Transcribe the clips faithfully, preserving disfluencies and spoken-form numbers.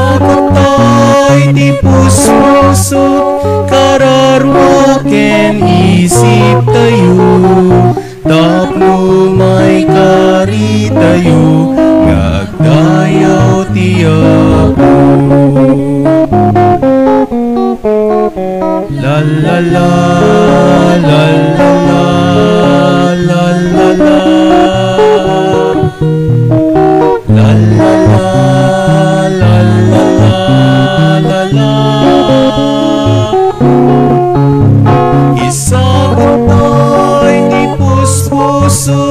Agtay ti puspuso, kararua ken isip tayo, tapno maikari tayo nga agdayaw ti Apo. La la la, la la la, la la la. La la la, la la la, la la. Isagutay ti puspuso,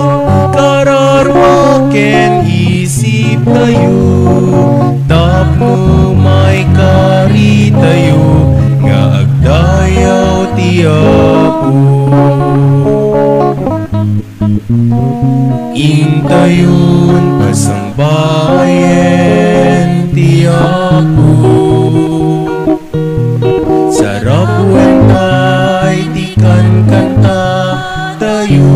kararua ken isip tayo, tapno maikari tayo nga agdayaw ti Apo. Intayon pasangbayen ti Apo. Sarap wen tay ti kankanta tayo.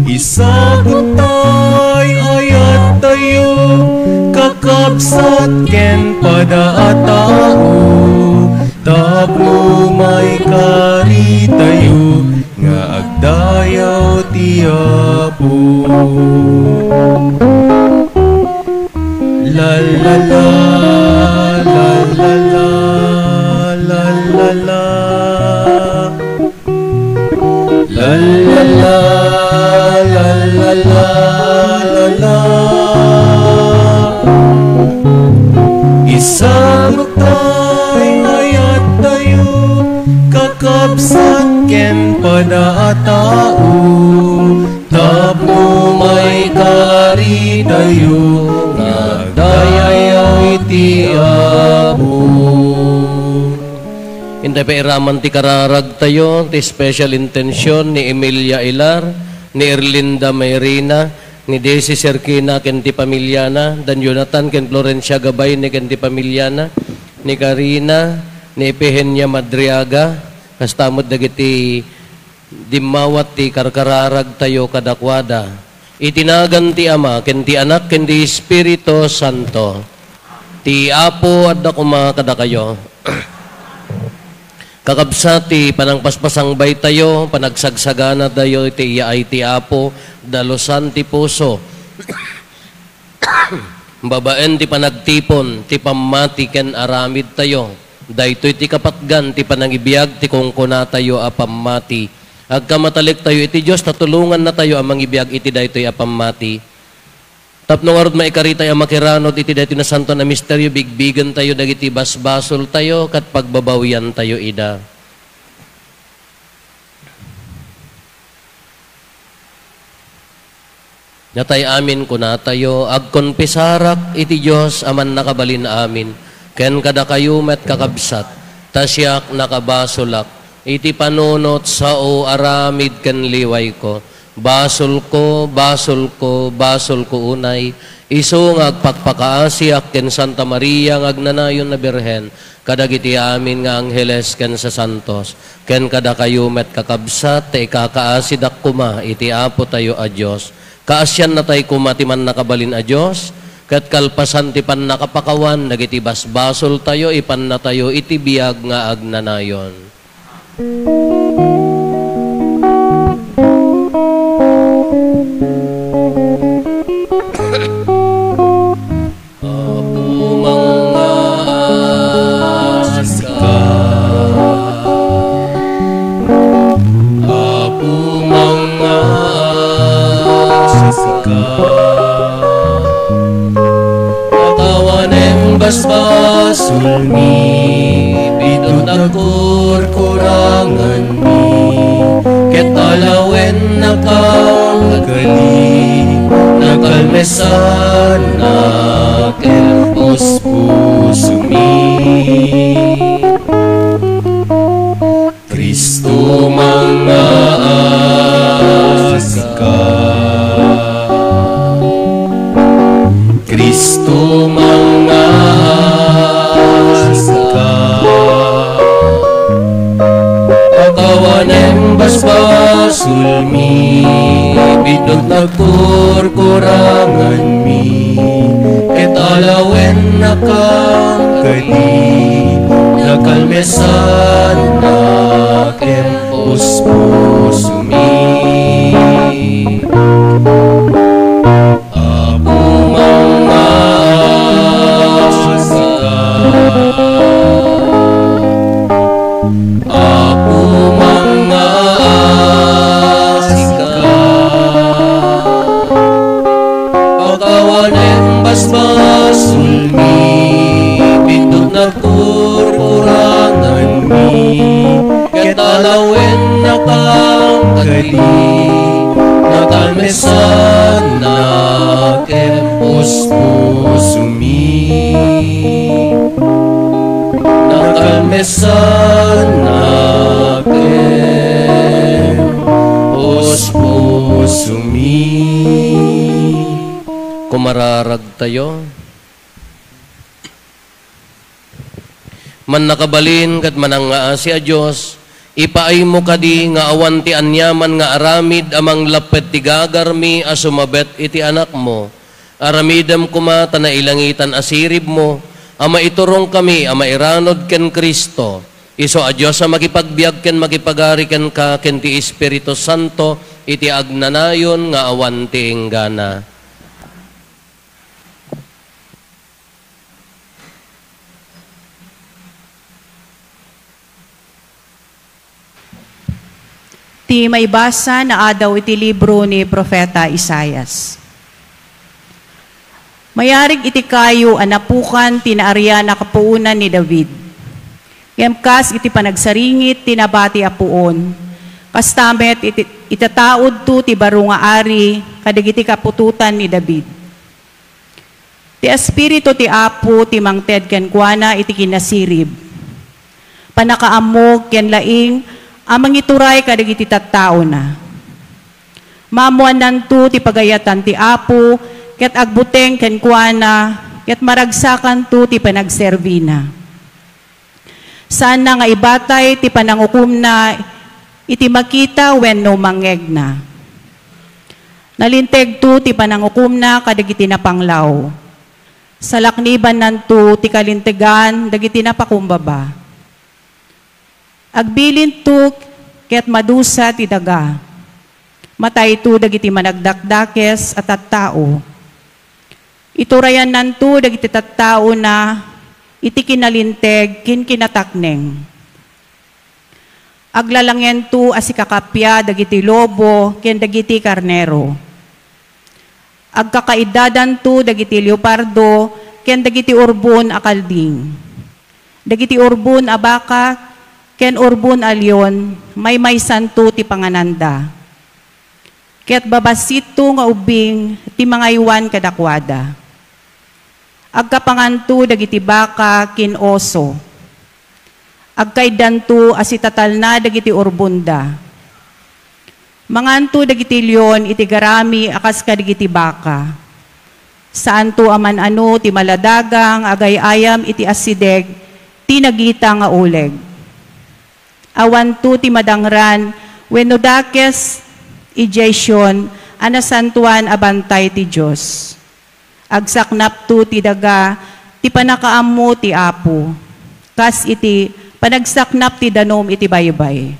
Isagutay ayat tayo, kakabsat ken pada a tao, tapno maikari tayo nga agdayaw ti Apo. La la la, la la la, la la la. La la la, la la la, la la. Isagutay ayat tayo, kakabsat ken pada a tao, tapno maikari tayo nga agdayaw iti Apo. Intay pairaman ti kararagtayo, ti special intention ni Emilia Ilar, ni Erlinda Mayrina, ni Daisy Serkina ken ti pamiliana, dan Jonathan ken Florencia Gabayne ken ti pamiliana, ni Karina, ni Epigenia Madriaga, kasta met dagiti dimmawat ti karkararagtayo kadakuada. Iti nagan ti Ama, ken ti Anak, ken ti Espiritu Santo. Ti Apo adda koma kadakayo. Kakabsat, ti panangpaspasangbaytayo, panagsagsaganatayo iti iyaay ti Apo, dalusan ti puso. Babaen ti panagtipon, ti pammati ken aramidtayo. Daytoy ti kapatgan ti panangibiag ti kunkunatayo a pammati. Agkamatalektayo iti Dios ta tulongannatayo a mangibiag iti daytoy a pammati. Tapno ngarud maikaritayo a makiranod iti daytoy nasantoan a misterio, bigbigentayo dagiti basbasoltayo ket pagbabawiantayo ida. Natay amin kunatayo, agkonpesarak iti Dios a mannakabalin amin, ken kadakayo met, kakabsat, ta siak nakabasolak iti panunot, sao, aramid ken liwayko. Basolko, basolko, basolko unay, isu nga agpakpakaasiak ken Santa Maria nga agnanayon a Birhen, kadagiti amin nga angheles ken sasantos, ken kadakayo met, kakabsat, ta ikakaasidak koma iti Apotayo a Dios. Kaasiannatay koma ti Mannakabalin a Dios, ket kalpasan ti pannakapakawan dagiti basbasoltayo, ipannatayo iti biag nga agnanayon. Apo, mangngaas ka. Apo, mangngaas ka. Pakawanem basbasolmi, bitot a kurkuranganmi, ket alawen nakakali, nakalmesanak el puspusomi. Cristo, mangngaas ka. Cristo, mangngaas ka. Pakawanem basbasolmi, bitot a kurkuranganmi, Sana ken puspusomi. Apo, mangaasi ka. Apo, mangaasi ka. Pakawanen basbasolmi, pindutna kurkuranganmi, ket alawennaka kadi, nakalmesanna ken puspusomi. Nakalmesanna ken puspusomi. Kumararagtayo. Mannakabalin ket manangngaasi a Dios, ipaaymo kadi nga awan ti aniaman nga aramid a manglapped ti gagarmi a sumabet iti Anakmo. Aramidem koma ta nailangitan a siribmo a maiturongkami a mairanod ken Cristo, isu a Dios a makipagbiag ken makipagari kenka ken ti Espiritu Santo iti agnanayon nga awan ti inggana. Ti maibasa naadaw iti libro ni Profeta Isaias. Mayarig iti kayo a napukan ti naarian a kapuonan ni David. Ngem kas iti panagsaringit ti nabati a puon, kasta met iti, itataudto ti baro nga ari kadagiti kaputotan ni David. Ti Espiritu ti Apo ti mangted kenkuana iti kinasirib. Pannakaammo ken laing a mangituray kadagiti tattaona. Maammoannanto ti pagayatan ti Apo ket agbuteng kenkuana ket maragsakanto ti panagserbina. Saanna nga ibatay ti panangukomna iti makita wenno mangngegna. Nalintegto ti panangukomna kadagiti napanglaw. Salaknibannanto ti kalintegan dagiti napakumbaba. Agbilinto ket madusa ti daga. Matayto dagiti managdakdakes a tattao. Iturayannanto dagiti tattaona iti kinalinteg ken kinatakneng. Aglalangento a sikakappia dagiti lobo ken dagiti karnero. Agkakaiddadanto dagiti leopardo ken dagiti urbon a kalding. Dagiti urbon a baka ken urbon a leon, maymaysanto ti pangananda. Ket babassitto nga ubbing ti mangaywan kadakuada. Agkapanganto dagiti baka ken oso. Agkaiddanto a sitatalna dagiti urbonda. Manganto dagiti leon iti garami a kas kadagiti baka. Saanto a man-ano ti maladaga nga agay-ayam iti asideg ti nagita nga uleg. Awanto ti madangran wenno dakes idiay Sion a nasantoan a bantay ti Dios. Agsaknapto ti daga ti pannakaammo ti Apo, kas iti panagsaknap ti danum iti baybay.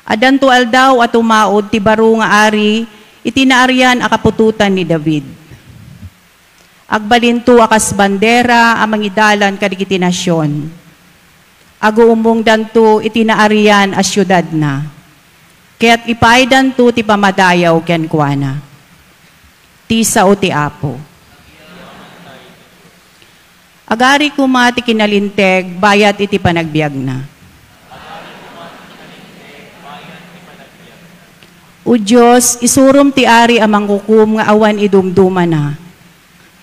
Addanto aldaw a tumaud ti baro nga ari iti naarian a kaputotan ni David. Agbalinto a kas bandera a mangidalan kadagiti nasion. Aguummongdanto iti naarian a siudadna, ket ipaaydanto ti pammadayaw kenkuana. Ti sao ti Apo. Agari koma ti kinalinteg bayat iti panagbiagna. O Dios, isurom ti ari a mangkukom nga awan idumdumana.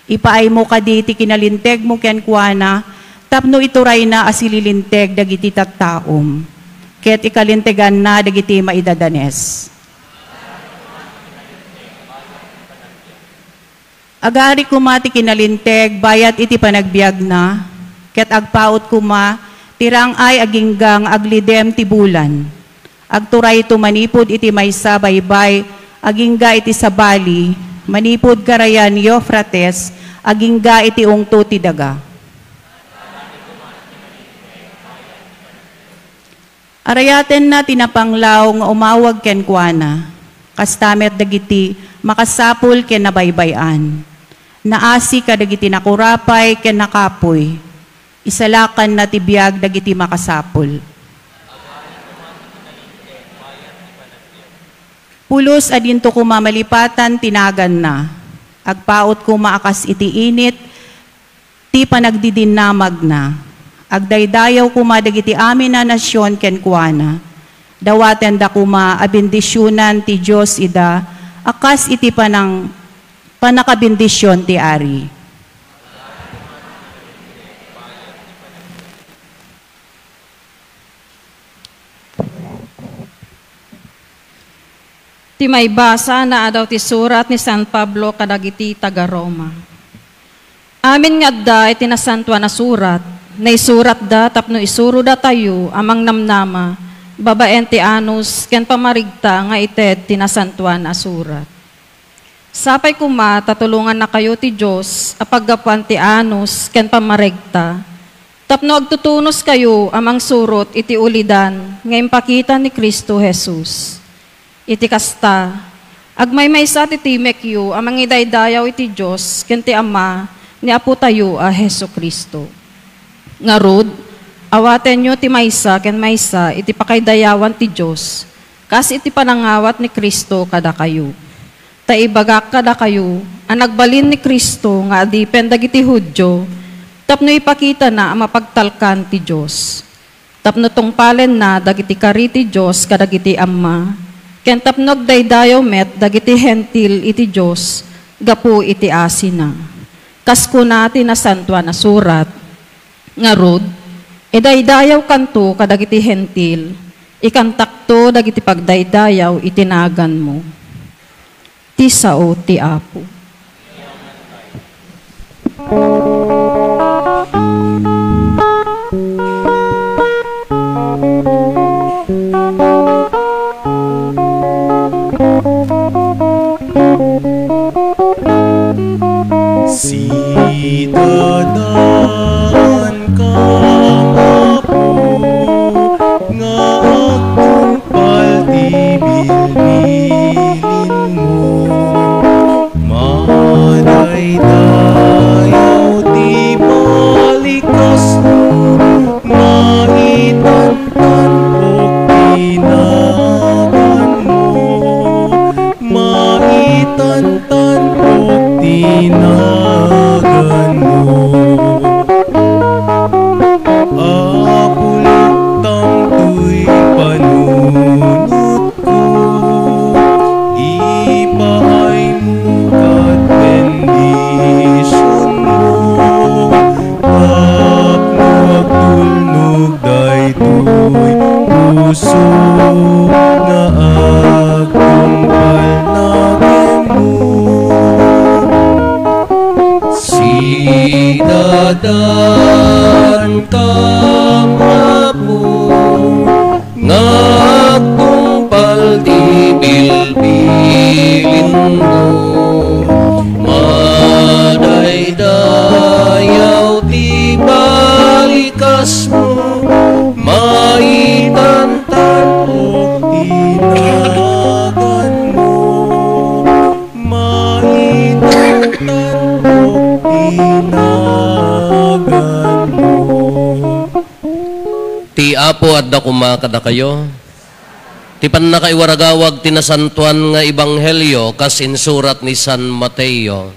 Ipaaymo kadi ti kinalintegmo kenkuana tapno iturayna a sililinteg dagiti tattaom, ket ikalinteganna dagiti maidadanes. Agari koma ti kinalinteg bayat iti panagbiagna, ket agpaut koma ti rang-ay agingga nga aglidem ti bulan. Agturayto manipud iti maysa baybay agingga iti sabali, manipud karayan Eufrates agingga iti ungto ti daga. Arayatenna ti napanglaw nga umawag kenkuana, kasta met dagiti makasapul ken nabaybay-an. Naasi kadagiti nakurapay ken nakapuy. Isalakanna ti biag dagiti makasapul. Pulos a dinto koma malipatan ti naganna. Agpaut koma a kas iti init ti panagdidinnamagna. Agdaydayaw koma dagiti amin a nasion kenkuana. Dawatenda koma a bendisionan ti Dios ida a kas iti panang-, pannakabendision ti Ari. Ti maibasa a naadaw ti surat ni San Pablo kadagiti taga-Roma. Amin nga adda iti Nasantoan a Surat, naisuratda tapno isurudatayo a mangnamnama babaen ti anus ken pammarigta nga ited ti Nasantoan a Surat. Sapay koma ta tulongannakayo ti Dios a paggapuan ti anus ken pammaregta, tapno agtutunoskayo a mangsurot iti ulidan nga impakita ni Cristo Jesus. Iti kasta, agmaymaysa ti timekyo a mangidaydayaw iti Dios ken ti Ama ni Apotayo a Jesu-Cristo. Ngarud, awatenyo ti maysa ken maysa iti pakaidayawan ti Dios, kas iti panangawat ni Cristo kadakayo. Ta ibagak kadakayo a nagbalin ni Cristo nga adipen dagiti Judio tapno ipakitana a mapagtalkan ti Dios, tapno tungpalenna dagiti kari ti Dios kadagiti Ama, ken tapno agdaydayaw met dagiti Hentil iti Dios gapu iti asina. Kas kuna ti Nasantoan a Surat, ngarud, idaydayawkanto kadagiti Hentil, ikantakto dagiti pagdaydayaw iti naganmo. Ti sao ti Apo. Sidadaan ka, Apo, nga agtungpal ti bilbilinmo. Madaydayaw ti balikasmo, maitantanpok ti naganmo. Maitantanpok ti naganmo. Apo, luktam toy panunotko. Ipaaymo kad bendisionmo. Tapno agtulnog daytoy puso nga agtungpalna kenmo. Sidadaan ka, Apo, nga agtungpal ti bilbilinmo. Madaydayaw ti balikasmo, maitantanpok ti naganmo. Maitantanpok ti naganmo. Ti Apo adda koma kadakayo. Ti pannakaiwaragawag ti nasantoan nga ebanghelio kas insurat ni San Mateo.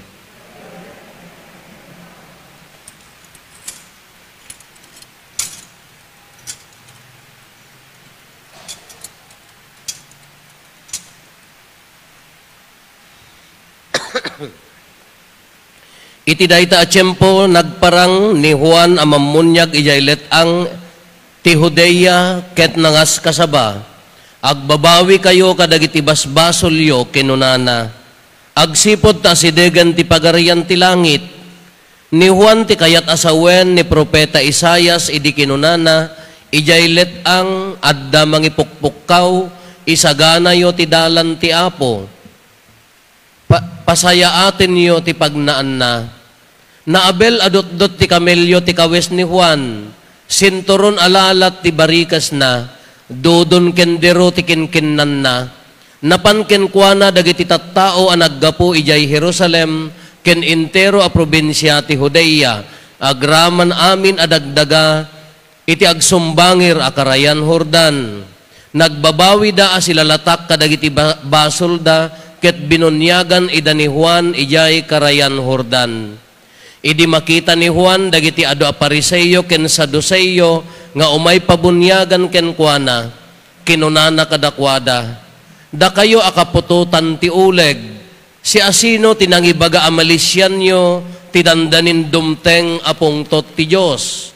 Iti dayta a tiempo, nagparang ni Juan a Mammuniag idiay let-ang ti Judea ket nangaskasaba, "Agbabawikayo kadagiti basbasolyo," kinunana. Agsipud ta asidegen ti Pagarian ti langit, ni Juan ti kayat a sawen ni profeta Isaias idi kinunana, "Idiay let-ang adda mangipukpukkaw, isaganayo ti dalan ti Apo. Pa-, pasayaatenyo ti pagnaanna." Naabel a dutdot ti kamelio ti kawes ni Juan, sinturon a lalat ti barikesna, Dudon ken diro ti kinkinnanna. Napan kenkuana dagiti tattao a naggapu idiay Jerusalem ken entero a probinsia ti Judea, agraman amin a dagdaga iti agsumbangir a karayan Jordan. Nagbabawida a silalatak kadagiti ba-, basolda ket binuniagan ida ni Juan idiay karayan Jordan. Idi makita ni Juan dagiti adu a Fariseo ken Saduceo nga umay pabuniagan kenkuana, kinunana kadakuada, "Dakayo a kaputotan ti uleg, siasino ti nangibaga a malisianyo ti dandanin dumteng a pungtot ti Dios?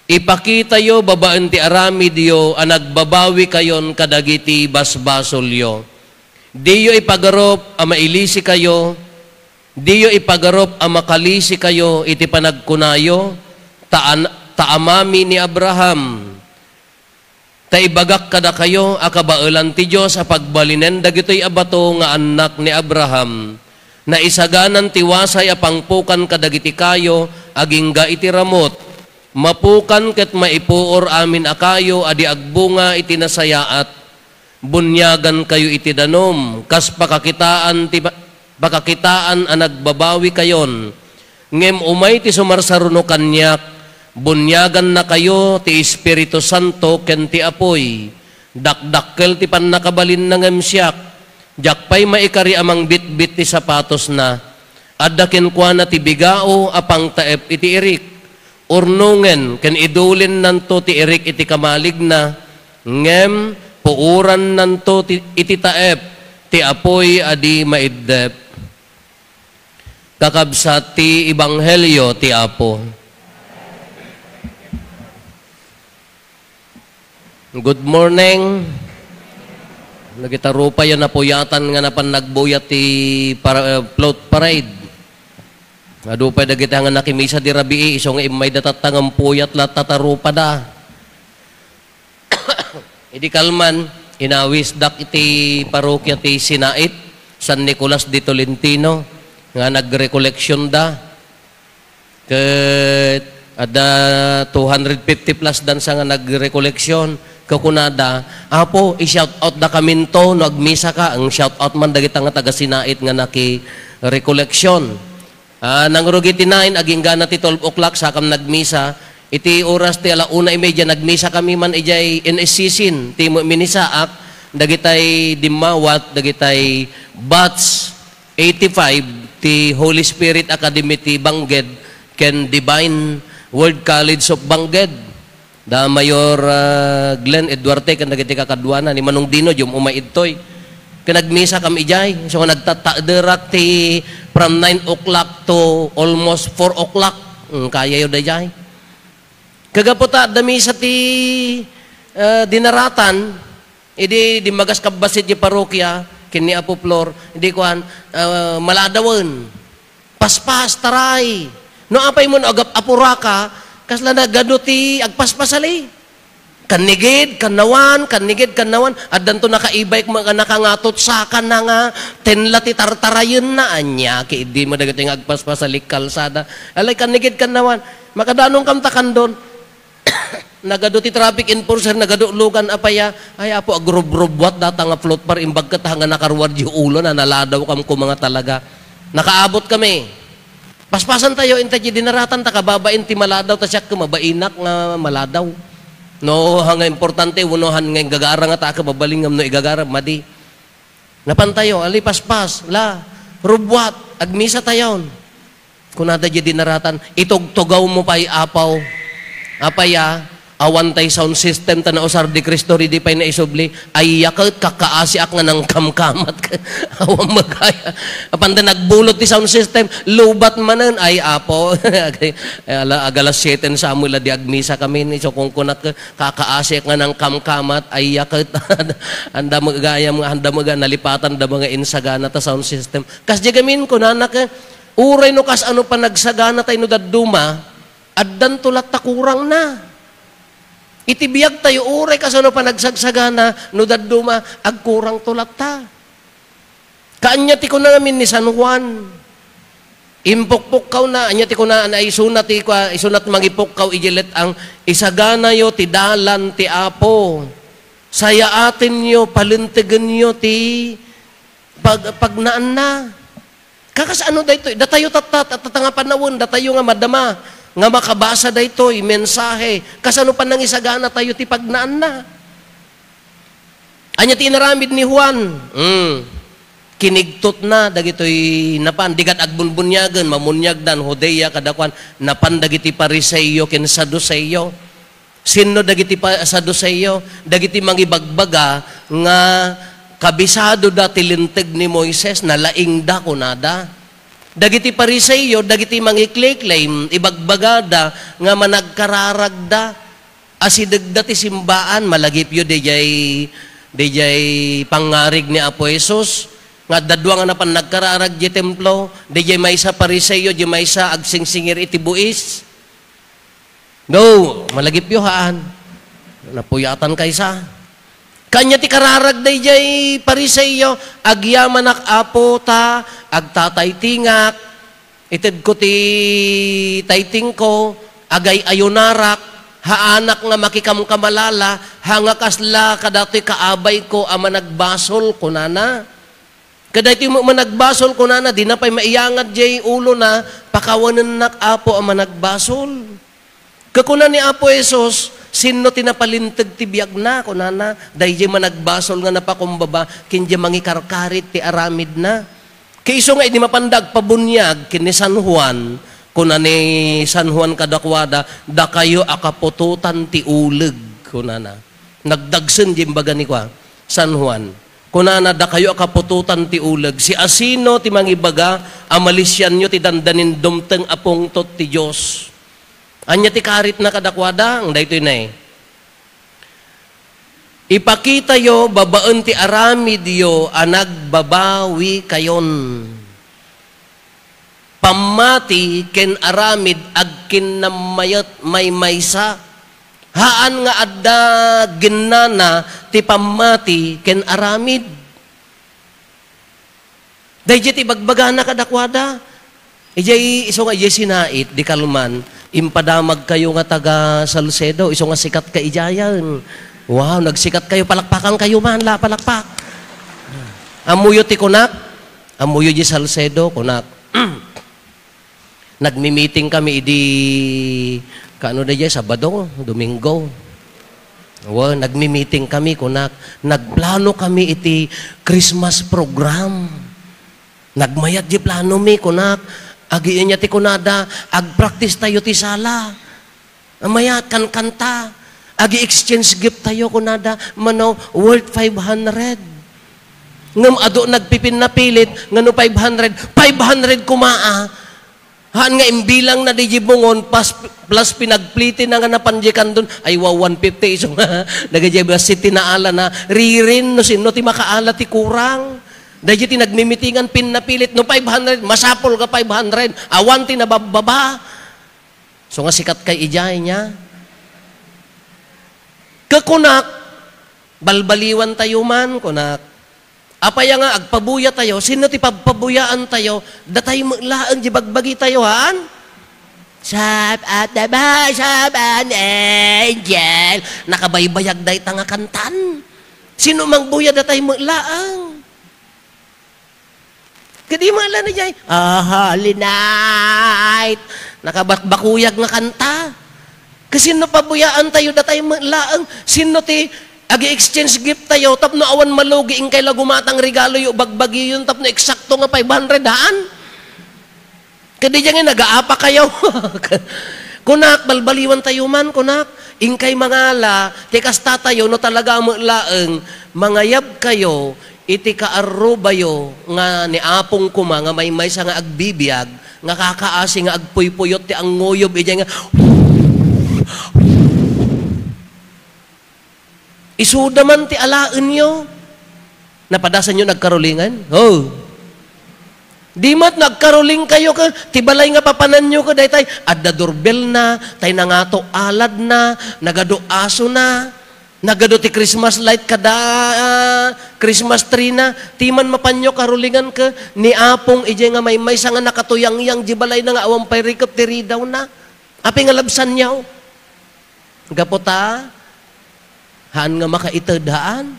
Ipakitayo babaen ti aramidyo a nagbabawikayon kadagiti basbasolyo. Diyo ipagarup a mailisikayo, diyo ipagarup a makalisikayo iti panagkunayo, ta an-, ta amami ni Abraham. Ta ibagak kadakayo a kabaelan ti Dios a pagbalinen dagitoy a bato nga annak ni Abraham. Naisaganan ti wasay a pangpukan kadagiti kayo agingga iti ramut. Mapukan ket maipuor amin a kayo a di agbunga iti nasayaat. Buniagankayo iti danum, kas pakakitaan ti ba-, pakakitaan a nagbabawikayon. Ngem umay ti sumarsaruno kaniak, buniagannakayo ti Espiritu Santo ken ti apuy. Dakdakkel ti pannakabalinna ngem siak, diak pay maikari a mangbitbit ti sapatosna. Adda kenkuana ti bigao a pangtaep iti irik. Urnongen ken idulinnanto ti irik iti kamaligna, ngem puorannanto ti, iti taep ti apuy a di maiddep." Kakabsat ti ebanghelio ti Apo. Good morning. Dagita rupayo napuyatan nga napan nagbuyat ti para-, eh, float parade. Adu pay dagita nga nakimisa di rabii, isu nga immayda tatta ngem puyat latta ta rupada. Idi kalman, inawisdak iti parokia ti Sinait, San Nicolas de Tolentino, nga nagrekoleksionda. Ket adda two hundred fifty plus dansa nga nagrekoleksyon. Kakunada, "Apo, i-shout out da kaminto no agmisa ka." Ang shout out man dagita nga taga Sinait nga nakirekoleksyon. Ah, nangrugi ti nine, aginggana ti twelve o'clock, sakam nagmisa. Iti oras ti ala una y media, nagmisa kami man idiay N S C sin, ti mu-, minisaak, dagitay dimmawat, dagitay batch eighty-five ti Holy Spirit Academy ti Bangged ken Divine Word College of Bangged. Da Mayor, ah, Glenn Eduarte ken dagiti kakaduana ni Manong Dino, diom umay idtoy. Ken nagmisa kam idiay, so nagtattaederak ti from nine o'clock to almost four o'clock. Mm, kayayo daydiay. Kagapu ta adda misa ti, ah, dinaratan, idi dimmagas kabbasi ti parokia, ken ni Apo Flor, idi kuan, ah, maladawen. Paspas, taray. No apay mo no agap-apuraka, kasla nagadu ti agpaspasali. Kannigid, kannawan, kannigid, kannawan. Addanto nakaibayek mo nga nakangatot sakana nga tenla ti tartarayenna. Ania, ki idi mo dagiti nga agpaspasali kalsada. Alay, kannigid, kannawan. Makadanon kam ta kandon. Nagadu ti traffic enforcer, nagadu lugan, apaya, ay, Apo, agrubrubuat data nga float par, imbag ket nga nakaruar di ulo na, naladaw kam ko mga talaga. Nakaabot kami. Paspasan tayo, inta di dinaratan, ta kababain ti maladaw, ta siak mabainak nga maladaw. No, hanga importante, uno han nga igagara nga ta, kababaling ngam no igagara, madi. Napan tayo, ali paspas, la, rubuat, agmisa tayon. Kunada di dinaratan, "Itugtugaw mo pay, Apaw." Apaya, awan tay sound system ta nausar di Cristo, ridi pay naisubli. Ay, yaket, kakaasiak nga nangkamkamat. Awan magaya. Apanda nagbulot ti sound system, lubat manen. Ay, Apo. Ay, ala, agalas siete sa amo la di agmisa kami. Ni, so, kung kunak, kakaasiak nga nangkamkamat, ay, yaket. Anda magayam nga, anda maga, nalipatan da mga insagana ta sound system. Kas di gamin, kunana ka, uray no kas ano panagsagana tayo no dadduma, addan to latta kurang na. Iti biag tayo, uray kas ano panagsagsagana, no dadduma, agkurang to latta. Kaanya ti kuna ngamin ni San Juan, impukpukkaw na, anya ti kuna, na isuna ti, kua, isuna ti mangipukkaw, idilet ang isaganayo ti dalan ti Apo. Sayaatenyo, palentegenyo ti pag-, pagnaanna. Kakas ano daytoy? Datayo tatta, tatta nga panawen, datayo nga madama, nga makabasa daytoy, mensahe. Kasano pannangisagana tayo ti pagnaanna? Ania ti inaramid ni Juan? Hmm. Kinigtotna dagitoy napan, digat agbunbuniagen, mamuniagdan, Judea, kadakuan, napan dagiti Fariseo ken Saduseo. Sinno dagiti pa-, Saduseo? Dagiti mangibagbaga nga kabisadoda ti Linteg ni Moises, nalaingda, kunada. Dagiti Fariseo, dagiti mangikleklem, ibagbagada nga managkararagda, asidegda ti simbaan, malagipyo didiay, didiay pangngarig ni Apo Jesus, nga adda dua nga napan nagkararag diay templo, didiay maysa Fariseo, didiay maysa agsingsingir iti buis. No, malagipyo haan. Napuyatan kaysa. Kanya ti kararag daydiay Fariseo, "Agyamanak, Apo, ta agtataytingak. Itedko ti taytingko, agay-ayunarak, haanak nga makikamkamalala, ha nga kasla kadatoy kaabayko a managbasol," kunana. Kadaytoy met managbasol, kunana, dina pay maiyangad diay ulona, "Pakawanennak, Apo, a managbasol." Kakuna ni Apo Jesus, "Sinno ti napalinteg ti biagna?" kunana. "Daydiay managbasol nga napakumbaba ken diay mangikarkarit ti aramidna." Ket isu nga idi mapanda agpabuniag ken ni San Juan, kuna ni San Juan kadakuada, "Dakayo a kaputotan ti uleg," kunana. Nagdagsen diay imbaga ni kua, San Juan. Kunana, "Dakayo a kaputotan ti uleg, siasino ti mangibaga a malisianyo ti dandanin dumteng a pungtot ti Dios?" Ania ti karitna kadakuada? Ang daytoy na eh. "Ipakitayo babaen ti aramidyo a nagbabawi kayon." Pammati ken aramid agkinnammayat maymaysa. Haan nga adda gennana ti pammati ken aramid. Daydiay ti ibagbagana kadakuada. Idiay, isu nga idiay sinait, di kalman, impadamagkayo nga taga Salcedo, isu nga sikatkayo idiayen. Wow, nagsikatkayo, palakpakankayo man la, palakpak. Ammoyo ti kunak? Ammoyo di Salcedo, kunak. Nagmi-meeting kami idi, kaano daydiay, Sabado, Domingo. Wa, nagmi-meeting kami, kunak. Nagplano kami iti Christmas program. Nagmayat di planomi, kunak. Agi ania ti kunada, "Agpractice tayo ti sala." Amayat, kankanta. "Agi-exchange gift tayo," kunada, "mano, worth five hundred." Ngem adu nagpipinnapilit nga no five hundred, five hundred koma, a. Haan nga imbilangna di bungon, plus, plus pinagplitina nga napan di kandon, ay, wa, one fifty, isu nga, dagiti basi ti naalana, ririn, no sinno ti makaala ti kurang. Dagiti nagmimitingan, pinnapilit, no five hundred, masapul nga five hundred, awan ti nababbaba. So nga sikatkay idiay nia. Kakunak, "Balbaliwan tayo man," kunak. "Apay a nga agpabuya tayo? Sinno ti pabpabuyaan tayo? Datay met laeng di bagbagi tayo, haan?" Sap at the boys of an angel. Nakabaybayag dayta nga kantan. Sino mangbuya? Datay met laeng. Kadi mala na jay, "Ah, Holy Night." Nakabakbakuyag nga kanta. Kasinno pabuyaan tayo, datay met laeng? Sinno ti agi-exchange gift tayo tapno awan malugi, inkay la gumatang regaloyo, bagbagiyon tapno eksakto nga five hundred, haan? Kadi jay nga nagaapa kayo. Kunak, "Balbaliwan tayo man," kunak. Inkay mangala, ti kasta tayo, no talaga met laeng, mangayab kayo, iti kaarrubayo nga ni Apong koma nga maymaysa nga agbibiag, nga kakaasi nga agpuypuyot ti anguyob, idiay nga, isuda man ti alaenyo. Napadasanyo nagkarolingan? Oh. Di met nagkaroling kayo ka, ti balay nga papananyo ka, daytay, adda doorbell na, tay nangato alad na, nagadu aso na. Nagadu ti Christmas light kada, ah, Christmas tree na, ti man mapanyo karulingan ket ni Apong idiay nga maymaysa nga nakatuyangyang di balayna nga awan pay rikep ti ridawna. Apay nga labsanyo? Gapu ta, Haan nga makaited, haan?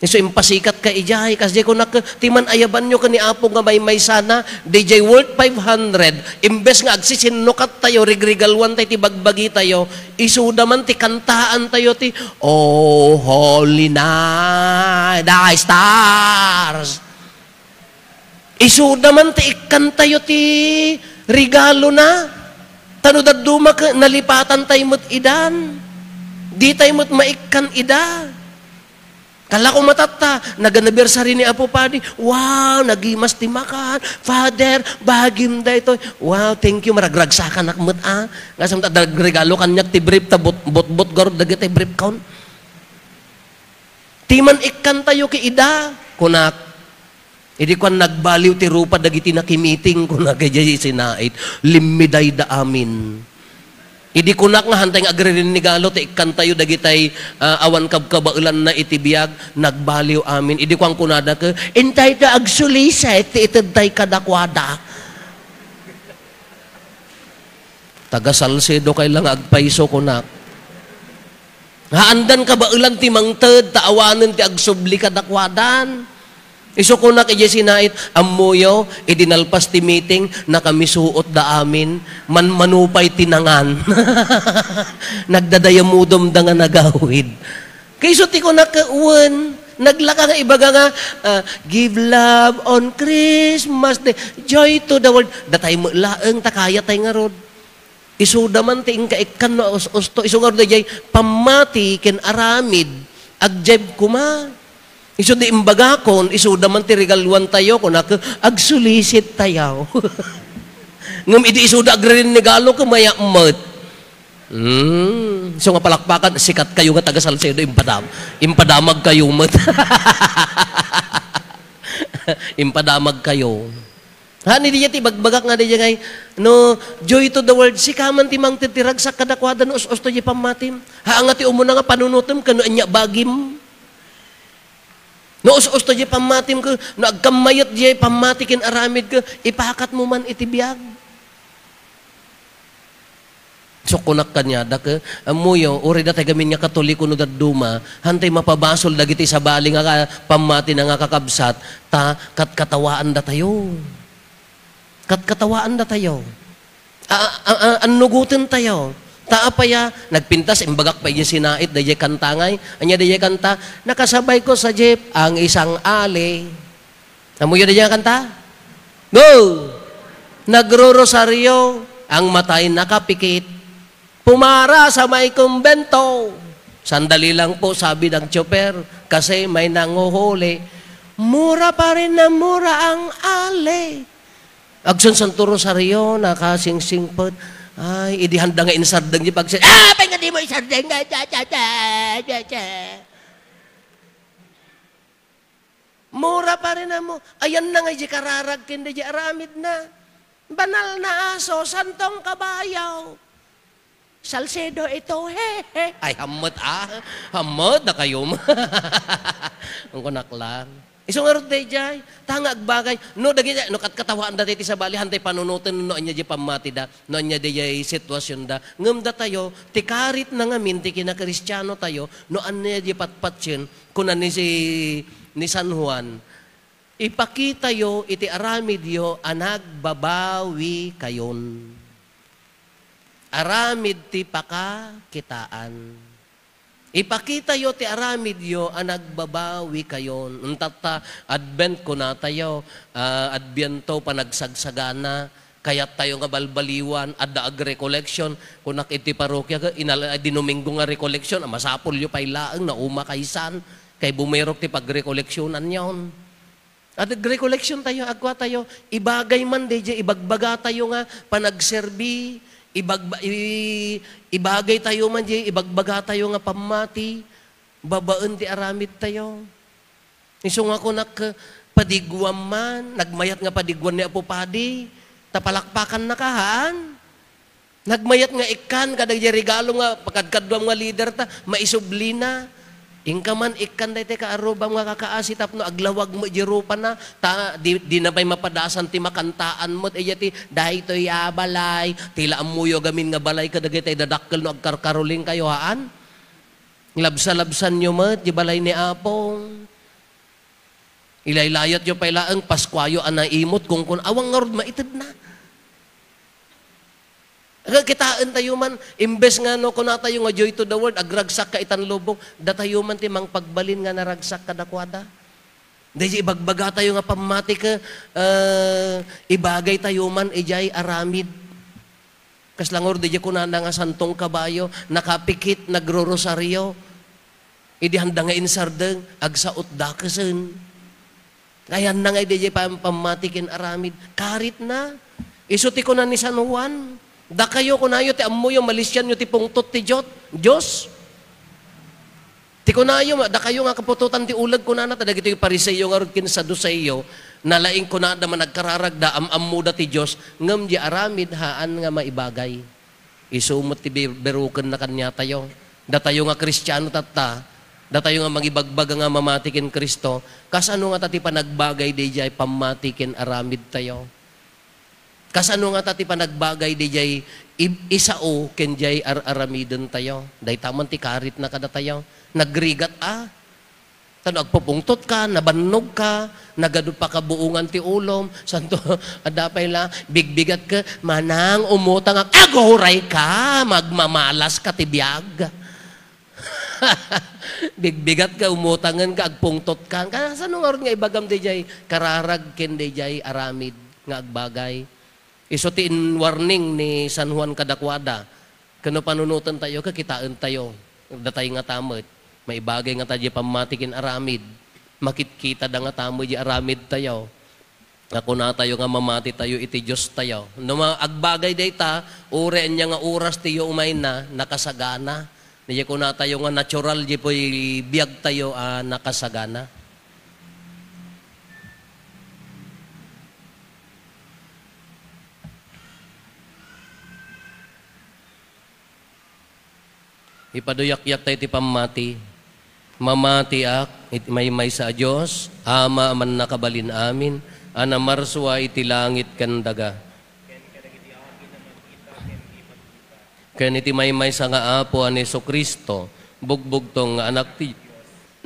Isu impasikat ka idiay, kasdiay kunak, ti man-ayabanyo ken ni Apo nga maymaysana, didiay worth five hundred, imbes nga agsisinnukat tayo, rigregaluan tayo ti bagbagi tayo, isuda man ti kantaan tayo ti, "Oh, holy night, thy stars." Isuda man ti ikkan tayo ti regalona. Ta no dadduma ket nalipatan tayo met idan. Di tayo met maikkan ida. Kala ko matatta, nag-anniversary ni Apo Padi. Wow, nagimas ti makan. Father, bagim daytoy. Wow, thank you. Maragragsakanak met, ah. Nga sa regalo kaniak ti brief ta bot-, botbot garud dagiti brief kon. Ti man ikkan tayo ki ida, kunak. Idi kuan, nagbaliw ti rupa dagiti nakimiting, kunak, idiay sinait, limmidayda amin. Idi kunak nga hantay nga agririnigalo ti ikkan tayo dagitay, ah, awan kabkabaelanna iti biag, nagbaliw amin. Idi kuan kunada ket, "Intay ta agsulisit ti ited tay kadakuada." Taga Salcedo kay la nga agpayso, kunak. Haandan kabaelan ti mangted, ta awanen ti agsubli kadakuadan. Isu kunak idiay sinait, "Ammoyo, idi nalpas ti meeting, nakamisuotda amin, manmanupay ti nangan." Nagdadayamudom da nga nagawid. Kayso ti kunak, wen, naglaka nga ibaga nga, ah, "Give love on Christmas Day, joy to the world." Datay met laeng ta kayatay ngarud. Isuda man ti inka ikkan no us-usto. Isu ngarud daydiay pammati ken aramid, agjeb koma. Isu di imbagakon, isuda man ti regaluan tayo, kunak, agsulisit tayo. Ngem idi isuda agririnigalo, kumayak met. Hmm, isu nga palakpakan, sikat kayo nga taga Salcedo, impadam-, impadamag kayo met. Impadamag kayo. Ha, ni diya ti bagbagak nga diya ngay, no, joy to the world, sika man ti mangted ti ragsak kadakuada no us-usto diay pammatim. Ha, nga ti umuna nga panunutem ken no ania bagim. No us-usto diay pammatim ken no agkammayat diay pammati ken aramid ken ipakat mo man iti biag. Sukunak kaniada ket, ammoyo, uray datay gamin nga Katoliko no dadduma, hantay mapabasol dagiti sabali nga ka-, pammatina nga kakabsat, ta katkatawaan datayo. Katkatawaan datayo. A-, a-, a-, annugoten tayo. Ta apaya, nagpintas, imbagak pa idiay sinait, daydiay kanta ngay. Ania daydiay kanta? Nakasabayko sa jeep ang isang ali. Ammoyo daydiay nga kanta? Go! Nagrorosaryo ang matay nakapikit. Pumara sa may kumbento. "Sandali lang po," sabi ng tsoper, "kasi may nanguhuli." Mura pa rin na mura ang ali. Agsunsunto rosaryo, nakasingsingpet. Ay, idi handa nga insardeng di pagsi-, "Ah, apay nga di mo isardeng?" Mura pa rin mo. Ayan na nga di kararag ken di aramid na. Banal na aso, santong kabayo. Salcedo ito, he, he. Ay, hammet, ah. Hammet na kayo. Ang kunak lang. Isu ngarud daydiay, ta nga agbagay, no, dagiti, no, katkatawaan dati ti sabali, hantay panunoten, no, anya di pammatida, no, anya di sitwasyonda. Ngem datayo, ti karit na ngamin, ti kinakristiano tayo, no, anya di patpatien, kuna ni si, ni San Juan, "Ipakitayo iti aramidyo a nagbabawi kayon." Aramid ti pakakitaan. Ipakitayo ti aramidyo a nagbabawi kayon. Untatta, Advent kunatayo, ah, Adviento, panagsagsagana, kayat tayo nga balbaliwan, adda agrecollection. Kunak iti parokia, inal-, di Domingo nga recollection, a, masapulyo pay laeng, nauma kaysan, kay bumirok ti pagrecollectionan yon. At nagrecollection tayo, agkua tayo, ibagay man daydiay, ibagbaga tayo nga panagserbi, ibagba-, i-, ibagay tayo man di, ibagbaga tayo nga pammati, babaen ti aramid tayo. Isu nga kunak, padiguam man, nagmayat nga padiguan ni Apo Padi, ta palakpakan na ka, haan? Nagmayat nga ikkan kadagiti regalo nga pakadkaduam nga leader ta, maisublina. Inka man ikkan daytoy kaarrubam nga kakaasi tapno aglawag met di rupana, ta di, dina pay mapadasan ti makantaan met, iya ti, "Daytoy a balay, ti la ammoyo gamin nga balay kadagiti dadakkel no agkarkaroling kayo," haan? Labsa-labsanyo met di balay ni Apo. Ilaylayatyo pay laeng, Paskuayo a naimot, kunkuna, awan ngarud maitedna. Aga, kitaentayo man, imbes nga no, kunatayo nga joy to the world, agragsak ka itan lubong, datayo man ti mangpagbalin nga naragsak kadakuada. Daydi ibagbagatayo nga pammati ket, eh, ibagaytayo man idiay aramid. Kasla ngarud, daydi kunana nga santong kabayo, nakapikit, nagrorosario. Idi handa nga insardeng, agsaot dakesen. Ayanna nga idi pam-, pammati ken aramid, karitna. Isu ti kuna ni San Juan, "Dakayo, kunayo, ti ammoyo, malisianyo ti pungtot ti Diot-, Dios. Ti kunayo, ma-, dakayo nga kaputotan ti uleg," kunana, ta dagitoy Fariseo ngarud ken Saduseo, nalaing kunada, managkararagda, am-ammoda ti Dios, ngem di aramid, haan nga maibagay. Isu met ti bi-, birukenna kaniatayo. Datayo nga Kristiano tatta, datayo nga mangibagbaga nga mamati ken Cristo, kasano ngata ti panagbagay daydiay pammati ken aramidtayo? Kasano ngata ti panagbagay daydiay ib-, isao ken diay ar-aramidentayo? Dayta man ti karitna kadatayo. Nagrigat a. Tano, agpupungtot ka, nabannog ka, nagadu pakabuongan ti ulom, santo, adda pay la, bigbigat ka, "Manang, umutang ak-," aguray ka, magmamalas ka ti biag. Bigbigat ka, umutangen ka, agpungtot ka. Kasano ngarud nga ibagam daydiay kararag ken daydiay aramid nga agbagay? Isu ti in-warning ni San Juan kadakuada. Ken no panunotentayo, ket kitaentayo. Datay ngata met, maibagay ngata diay pammati ken aramid. Makitkitada ngata met diay aramidtayo. Nga kunatayo nga mamatitayo iti Diostayo. No ma-, agbagay dayta, uray ania nga oras ti umayna, nakasagana. Diay kunatayo nga natural diay biagtayo a nakasagana. Ipaduyakyakta iti pammati. Mamatiak iti maymaysa a Dios, Ama a mannakabalin amin, a namarsua iti langit ken daga. Ken iti maymaysa nga Apo a ni Jesu-Cristo, bugbugtong nga Anak ti Dios,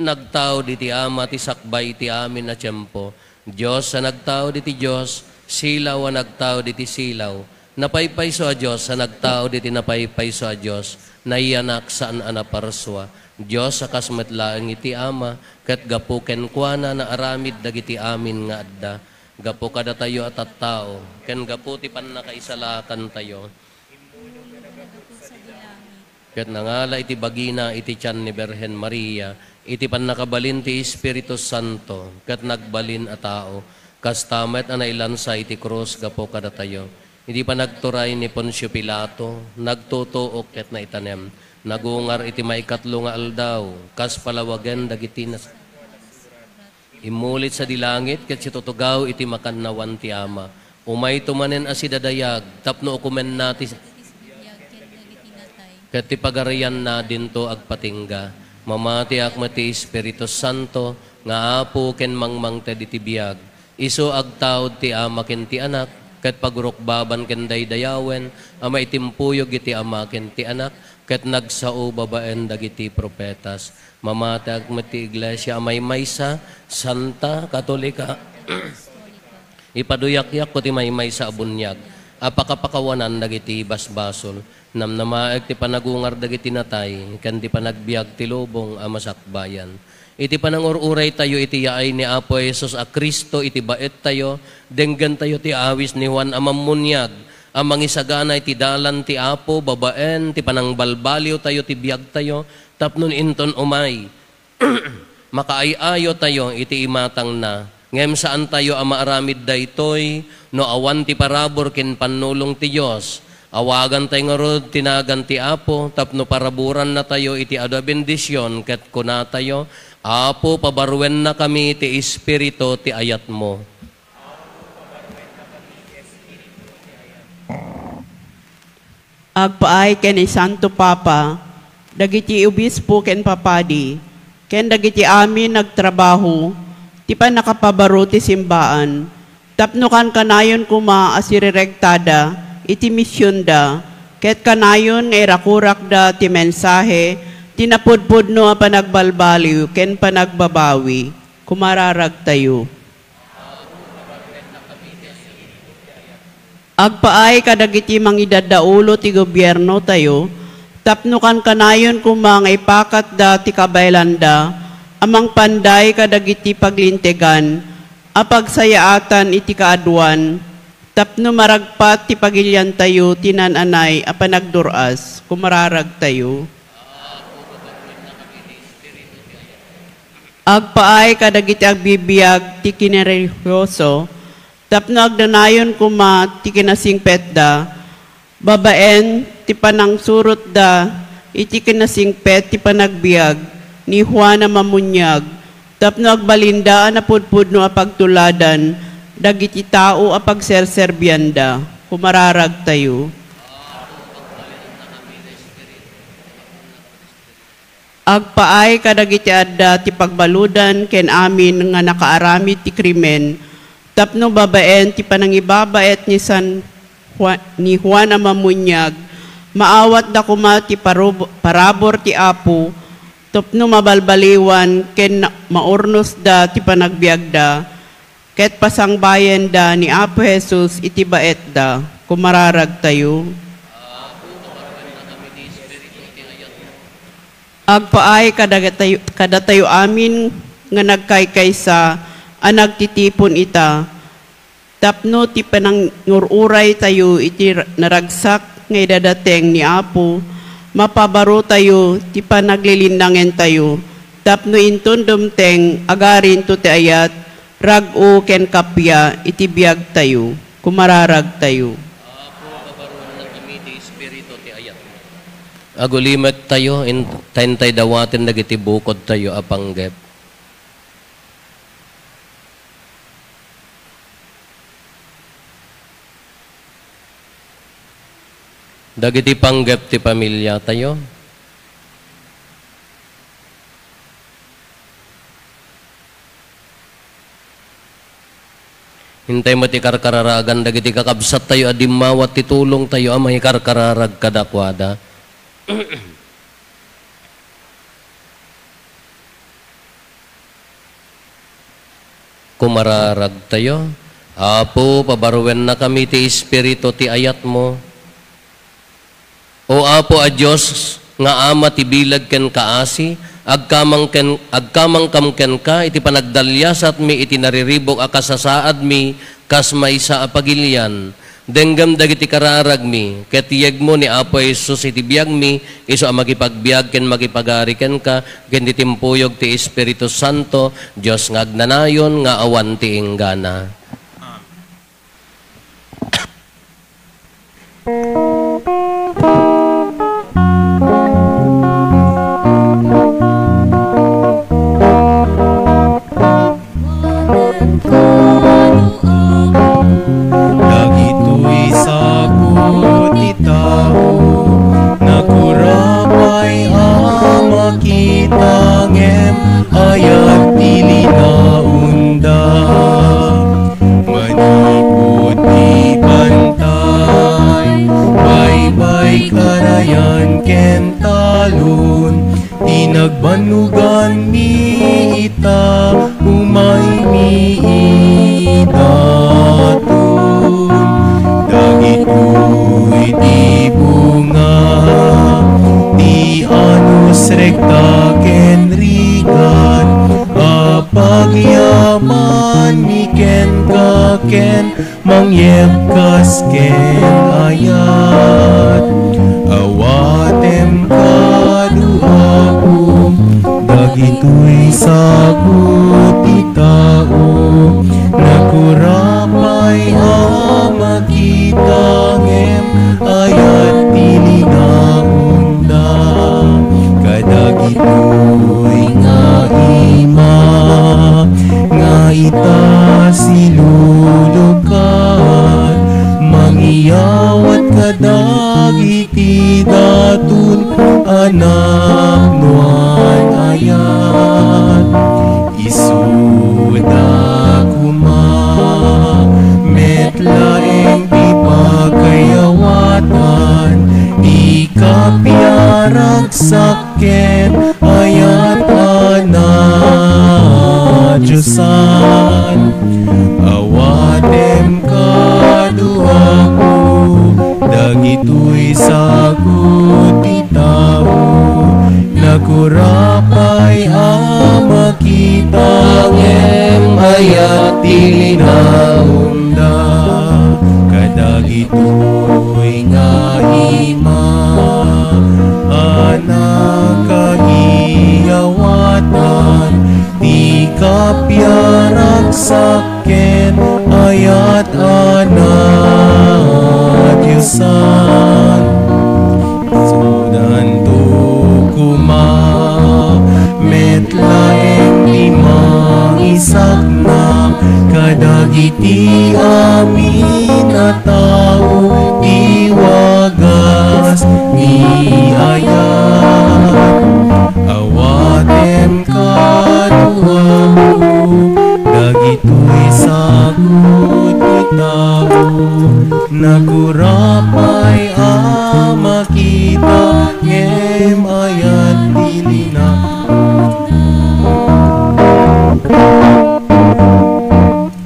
nagtaud iti Ama ti sakbay iti amin a tiempo. Dios a nagtaud iti Dios, silaw a nagtaud iti silaw. Napaypayso a Dios a nagtaud iti napaypayso a Dios, nayanak saan a naparsua. Dios a kas met laeng iti Ama, ket gapu kenkuana naaramid dagiti amin nga adda. Gapu kadatayo a tattao, ken gapu ti pannakaisalakantayo. Ket nangala iti bagina iti tian ni Birhen Maria, iti pannakabalin ti Espiritu Santo, ket nagbalin a tao. Kasta met a nailansa iti krus gapu kadatayo. Iti panagturay ni Poncio Pilato, nagtutuok ket naitanem. Nagungar iti maikatlo nga aldaw, kas palawagen dagiti nas-, Immulit sadi langit ket situtugaw iti makannawan ti Ama. Umayto manen a sidadayag tapno ukomenna ti, ket ti pagarianna dinto agpatingga. Mamatiak met ti Espiritu Santo nga Apo ken mangmangted iti biag. Isu agtaud ti Ama ken ti Anak, ket pagrukbaban ken daydayawen a maitimpuyog iti Ama ken ti Anak, ket nagsao babaen dagiti profetas. Mamatiak met ti Iglesia a maymaysa, santa, katolika. Ipaduyakyakko ti maymaysa a buniag a pakapakawanan dagiti basbasol. Namnamaek ti panagungar dagiti natay, ken ti panagbiag ti lubong a masakbayan. Iti panangur-uraytayo iti yaay ni Apo Jesus a Cristo iti baettayo, denggentayo ti awis ni Juan a Mammuniag a mangisagana iti dalan ti Apo babaen ti panangbalbaliwtayo ti biagtayo, tapno inton umay, makaay-ayotayo iti imatangna. Ngem saantayo a maaramid daytoy no awan ti parabur ken pannulong ti Dios. Awagantay ngarud ti nagan ti Apo tapno paraburannatayo iti adu a bendision ket kunatayo, "Apo, pabarruennakami ti Espiritu ti ayatmo." Agpaay ken ni Santo Papa, dagiti obispo ken papadi, ken dagiti amin nagtrabaho ti pannakapabaro ti simbaan, tapno kankanayon koma a sirirektada iti misionda, ket kanayon nga irakurakda ti mensahe ti napudpudno a panagbalbaliw ken panagbabawi, kumararagtayo. Agpaay kadagiti mangidaddaulo ti gobiernotayo, tapno kankanayon koma nga ipakatda ti kabaelanda a mangpanday kadagiti paglintegan a pagsayaatan iti kaaduan, tapno maragpat ti pagiliantayo ti naan-anay a panagdur-as, kumararagtayo. Agpaay kadagiti agbibiag ti kinarelihioso, tapno agdanayon koma ti kinasingpetda, babaen ti panangsurotda iti kinasingpet ti panagbiag ni Juan a Mamuniag, tapno agbalinda a napudpudno a pagtuladan dagiti tao a pagserserbianda. Kumararagtayo. Agpaay kadagiti adda ti pagbaludan ken amin nga nakaaramid ti krimen, tapno babaen ti panangibabaet ni San Juan, ni Juan a Mamuniag, maawatda koma ti parub-, parabur ti Apo, tapno mabalbaliwan ken maurnosda ti panagbiagda, ket pasangbayenda ni Apo Jesus iti baetda. Kumararagtayo. Agpaay kadagatayo-, kadatayo amin nga nagkaykaysa a nagtitipon ita, tapno ti panangur-uraytayo iti ra-, naragsak nga idadateng ni Apo, mapabarotayo ti panaglilinnangentayo, tapno inton dumteng, agarinto ti ayat, rag-o ken kappia iti biagtayo. Kumararagtayo. Apo, pabaruenna kami ti Espiritu ti ayat. Agulimektayo, in-, ta intay dawaten dagiti bukodtayo a panggep. Dagiti panggep ti pamiliatayo. Intay met ikarkararagan dagiti kakabsattayo a dimmawat ti tulongtayo a mangikarkararag kadakuada. Kumararagtayo. Apo, pabaruennakami ti Espiritu ti ayatmo. O Apo a Dios, nga Ama ti bileg ken kaasi, agkamang ken-, agkamangkam kenka iti panagdaliasatmi iti nariribuk a kasasaadmi kas maysa a pagilian. Denggem dagiti kararagmi, ket yegmo ni Apo Jesus iti biagmi, isu a makipagbiag ken makipagari kenka, ken ti timpuyog ti Espiritu Santo, Dios nga agnanayon nga awan ti inggana. Dagitoy sagut ti tao, nakurapay a makita ngem ayat ti linaonda. Manipud ti bantay, baybay, karayan ken talon, ti nagbannoganmi ita, umaymi idaton. Dagitoy ti bunga ti anus rekta ken rigat a pagyamanmi kenka ken mangyebkas ken ayat. Awatem kadu, Apo, dagitoy sagut ti tao. Nakurapay a makita ngem ayat ti linaonda. Kadagitoy nga ima nga ita silulukan, mangiyawat kadagiti daton a napnoan ayat. Isuda koma met laeng ti pakayawatan ti kapiaragsak ken Dagitoy sagut ti tao, nagurapay a makita, ngem ayat ti linaonda. Kadagitoy nga ima a nakaiyawatan, ti kapiaragsak ken ayat a nadiosan. Sudanto koma met laeng ti mangisakna kadagiti amin a tao ti wagas ni ayat. Awatem kano, Apo, dagitoy sagut ti tao, nagurapay a makita, ngem ayat ti lina.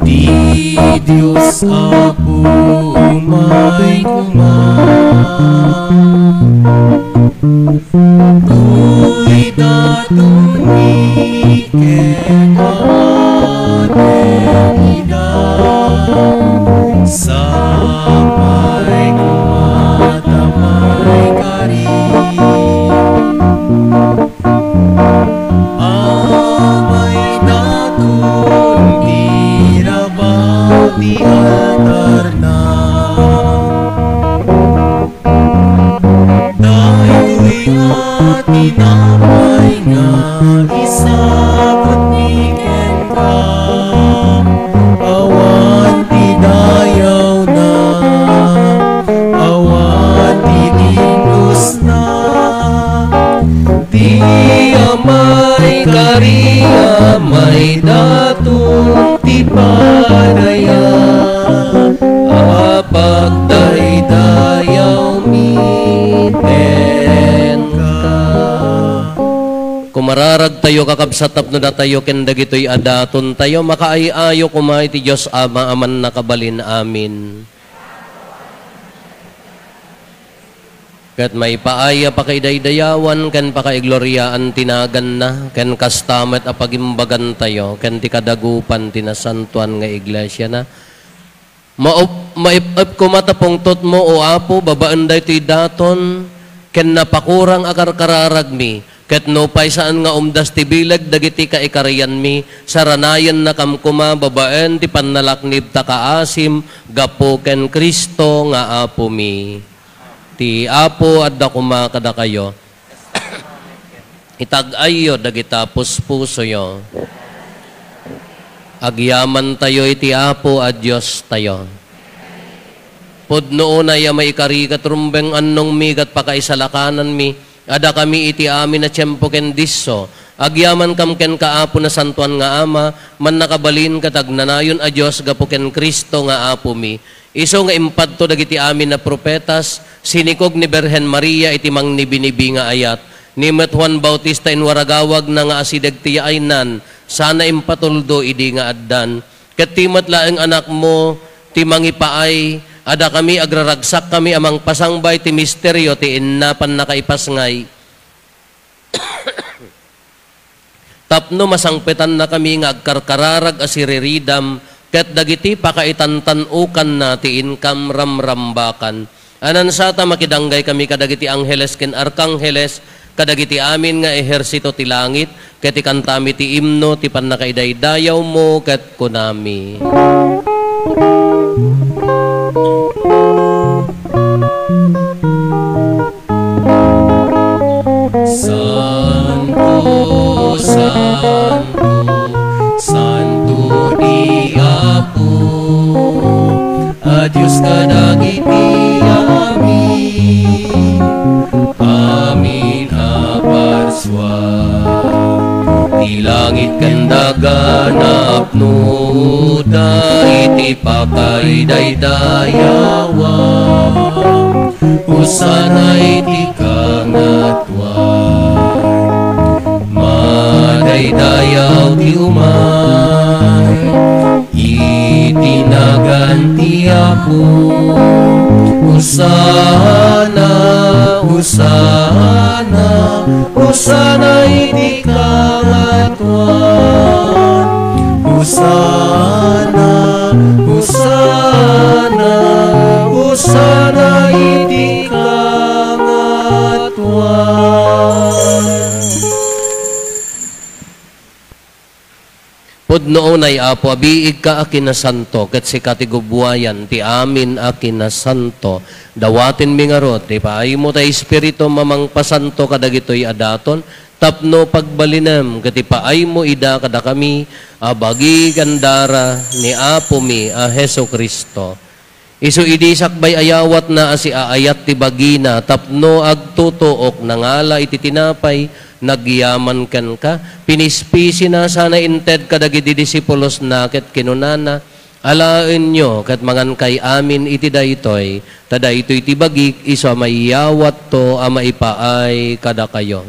Ti Dios Apo, umay koma. Dagitoy daton mi ket awatem ida. Sapay koma ta maikari. Amay daton ti rabaw ti altarna. Daytoy a tinapay nga isagut mi kenka, awan ti dayawna, awan ti dinosna. Ti Amay kari, Amay daton ti padaya, a pagdaydayawmi kenka. Kumararagtayo, kakabsat, tapno datayo ken dagitoy a datontayo, makaay-ayo koma iti Dios Ama a Mannakabalin. Amen. Ket maipaay a pakaidaydayawan ken pakaigloriaan ti naganna, ken kasta met a pagimbagantayo ken ti kadagupan ti nasantoan nga iglesiana. Maep-, maep-ep koma ta pungtotmo, O Apo, babaen daytoy daton ken napakurang a karkararagmi, ket nupay saan nga umdas ti bileg dagiti kaikarianmi, saranayennakam koma babaen ti pannalaknib ta kaasim gapu ken Cristo nga Apomi. Ti Apo adda koma kadakayo. Itag-ayyo dagita puspusoyo. Agyamantayo iti Apo a Diostayo. Pudno unay a maikari ket rumbeng annongmi ket pakaisalakananmi, a dakami iti amin a tiempo ken disso, agyamankam kenka, Apo, Nasantoan nga Ama, Mannakabalin ket Agnanayon a Dios gapu ken Cristo nga Apomi. Isu nga impadto dagiti amin a profetas, sinikog ni Birhen Maria iti mangnibinibi nga ayat, ni met Juan Bautista inwaragawagna nga asideg ti yaaynan, sana impatuldo idi nga addan. Ket ti met laeng Anakmo ti mangipaay, a dakami agraragsakkami a mangpasangbay ti misterio ti inna pannakaipasngay. Tapno masangpetannakami nga agkarkararag a siriridam ket dagiti pakaitantan-okanna ti inkam ramrambakan. Anansata, makidanggay kami kadagiti angheles ken arkangheles, kadagiti amin nga ehersito ti langit, ket ikantami ti imno ti pannakaidaydayawmo, ket kunami. Santo, santo, santo ti Apo a Dios kadagiti amin, amin a parsua. Ti langit ken daga naapnoda iti pakaidaydayawan. Hosanna iti kangatoan. Madaydayaw ti umay iti nagan ti Apo. Hosanna Hosanna, Hosanna iti kangatoan. Hosanna, Hosanna, Hosanna iti kangatoan. Pudno unay, Apo, a biigka a kinasanto, ket sika ti gubbuayan ti amin a kinasanto. Dawatenmi ngarud ti paaymo ti Espiritum a mangpasanto kadagitoy a daton, tapno pagbalinem ket ipaaymo ida kadakami a bagi ken dara ni Apomi a Jesu-Cristo. Isu idi sakbay a yawatna a siaayat ti bagina tapno agtutuok, nangala iti tinapay, nagyaman kenka, pinispisina sana inted kadagiti disipulosna ket kinunana, "Alaenyo ket mangankay amin iti daytoy, ta daytoy ti bagik isu a maiyawatto a maipaay kadakayo."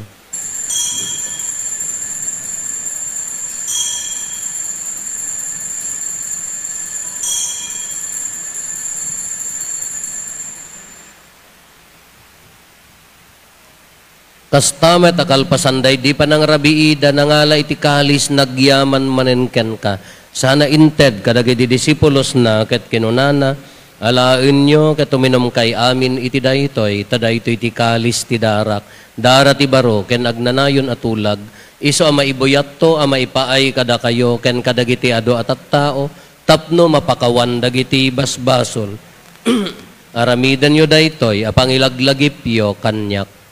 Kasta met a kalpasan daydi panangrabiida, nangala iti kalis, nagyaman manen kenka, sana inted kadagiti disipulosna ket kinunana, "Alaenyo ket uminumkay amin iti daytoy, ta daytoy ti kalis ti darak, dara ti baro ken agnanayon a tulag, isu a maibuyatto a maipaay kadakayo ken kadagiti adu a tattao, tapno mapakawan dagiti basbasol." Aramidenyo daytoy a pangilaglagipyo kaniak.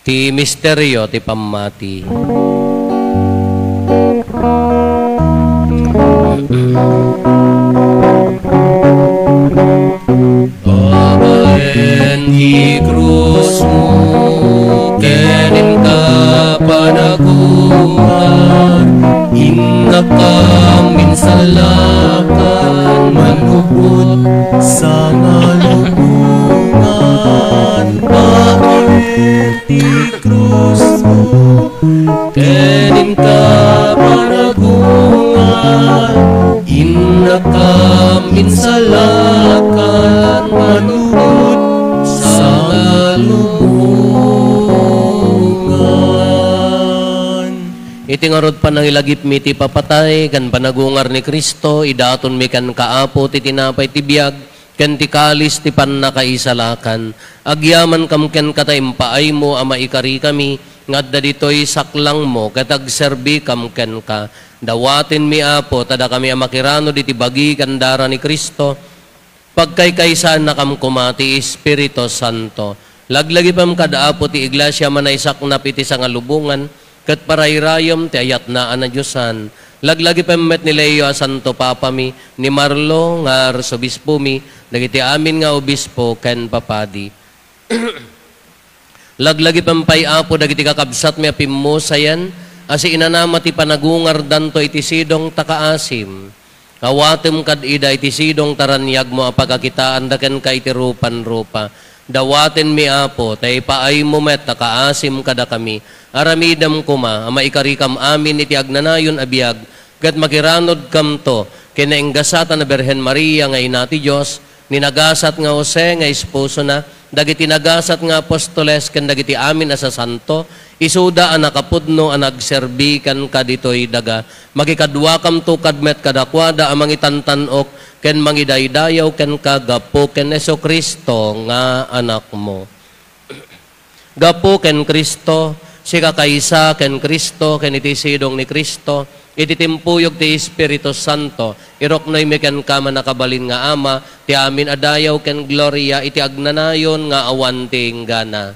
Ti misterio ti pammati. Babaen ti krusmo ken inka panagungar, innakam insalakan, manupot sangalubongan. Babaen ti krusmo ken inka panagungar, innakam insalakan, manupot sangalubongan. Iti ngarud, panangilagipmi ti papatay ken panagungar ni Cristo, idatonmi kenka, Apo, ti tinapay ti biag, ken ti kalis ti pannakaisalakan. Agyamankam kenka ta impaaymo a maikarikami nga adda ditoy saklangmo ket agserbikam kenka. Dawatenmi, Apo, ta dakami a makiranod iti bagi ken dara ni Cristo, pagkaykaysaannakam koma ti Espiritu Santo. Laglagipem kad Apo ti Iglesia a manaisaknap iti sangalubongan, ket parayrayem ti ayatna a nadiosan. Laglagipem met ni Leo a Santo Papami, ni Marlo nga Arsobispomi, dagiti amin nga obispo ken papadi. Laglagipem pay, Apo, dagiti kakabsatmi a pimmusayan a siinanama ti panagungardanto iti sidong ta kaasim. Awatem kad ida iti sidong ta raniagmo a pagakitaanda kenka iti rupan-rupa. Dawatenmi, Apo, ta ipaaymo met a kaasim kadakami. Aramidem koma a maikarikam amin iti agnanayon a biag, ket makiranodkamto ken nainggasatan a Birhen Maria nga Ina ti Dios, ni nagasat nga Jose nga esposona, dagiti nagasat nga apostoles, ken dagiti amin a sasanto, isuda a nakapudno a nagserbi kenka ditoy daga. Makikaduakamto kad met kadakuada a mangitantan-ok ken mangidaydayaw kenka gapu ken Jesu-Cristo nga Anakmo. Gapu ken Cristo, sika kaysa ken Cristo, ken iti sidong ni Cristo, iti timpuyog ti Espiritu Santo, iruknoymi kenka, mannakabalin nga Ama, ti amin a dayaw ken gloria iti agnanayon nga awan ti inggana.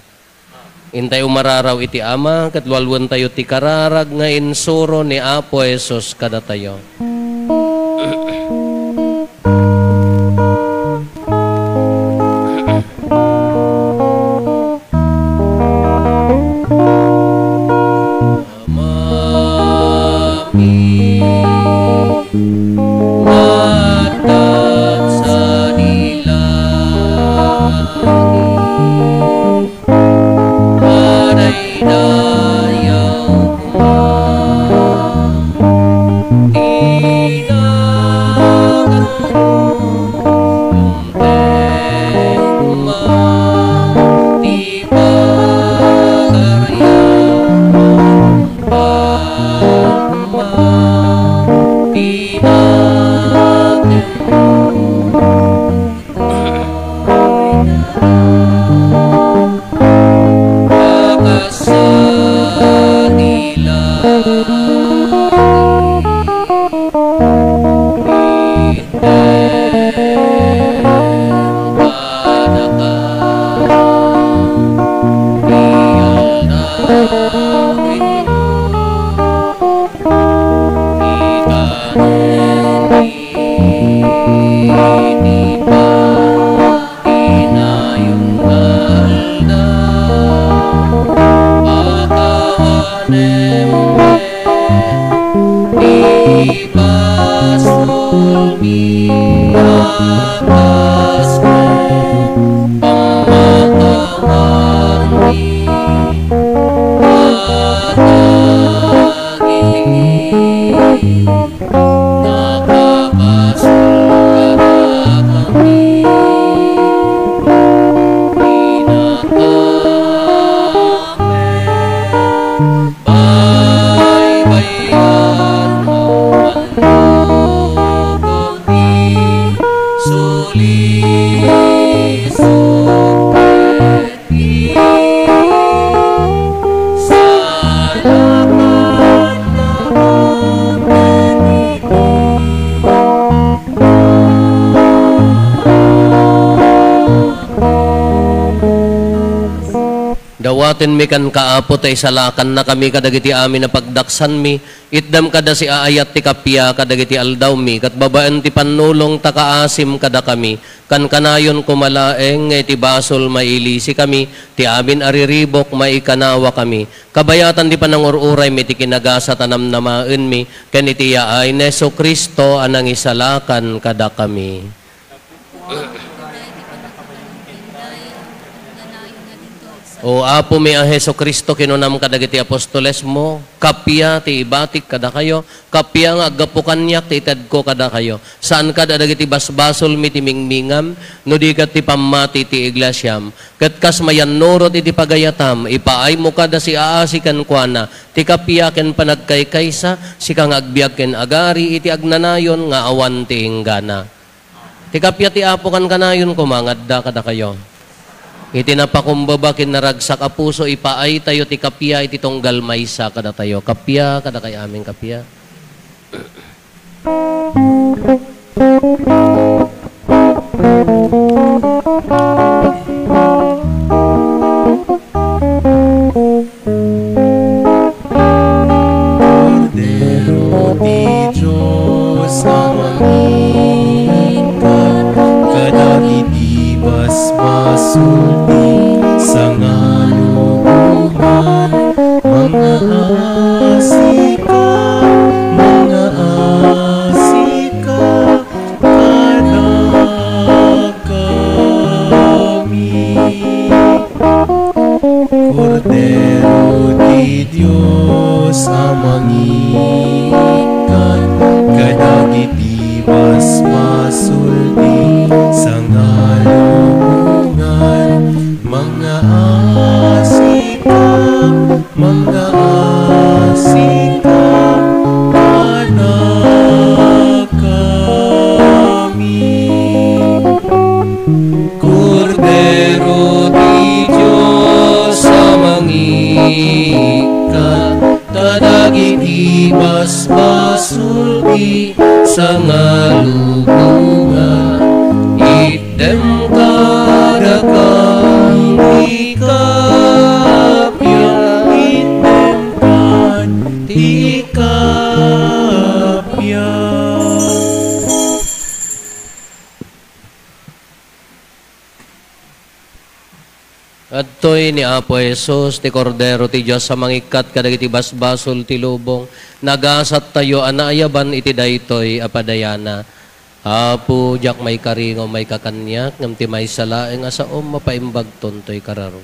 Intayo umararaw iti Ama, ket lualuentayo ti kararag nga insuro ni Apo Jesus kadatayo. Amami, nga adda sadi langit, Dawatenmi kenka, Apo, ta isalakannakami kadagiti amin a pagdaksanmi. Itdem kada siaayat ti kappia kadagiti aldawmi, ket babaen ti pannulong ta kaasim kadakami. Kankanayon koma laeng nga iti basol mailisikami, ti amin a riribuk maikanawakami. Kabayatan ti panangur-uraymi ti kinagasat a namnamaenmi, ken iti yaay ni Jesu-Cristo a nangisalakan kadakami. O Apomi a Jesu-Cristo, kinunam kadagiti apostolesmo, kappia ti ibatik kadakayo, kappia nga aggapu kaniak ti itedko kadakayo. Saan kad a dagiti basbasolmi ti mingmingam, no di ket ti pammati ti iglesiam. Ket kas mayannurot iti pagayatam, ipaaymo kad a siaasi kenkuana ti kappia ken panagkaykaysa, sika nga agbiag ken agari iti agnanayon nga awan ti inggana. Ti kappia ti Apo kankanayon koma nga adda kadakayo. Iti napakumbaba ken naragsak a puso, ipaaytayo ti kappia iti tunggal maysa kadatayo. Kappia kadakay amin, kappia. Kordero ti Dios a mangikkat kadagiti basbasol ti sangalubongan, mangaasika, mangaasika kadakami. Kordero ti Dios a mangikkat kadagiti basbasol ti sangalubongan, mangaasika, mangaasika kadakami. Kordero ti Dios a mangikkat kadagiti basbasol ti sangalubongan, itdem kadakam ti kappia, itdem kad ti kappia. Adtoy ni Apo Jesus, ti Kordero ti Dios a mangikkat kadagiti basbasol ti lubong. Nagasattayo a naayaban iti daytoy a padayana. Apo, diak maikari nga umayka kaniak, ngem ti maysa laeng a saom mapaimbagton toy kararo.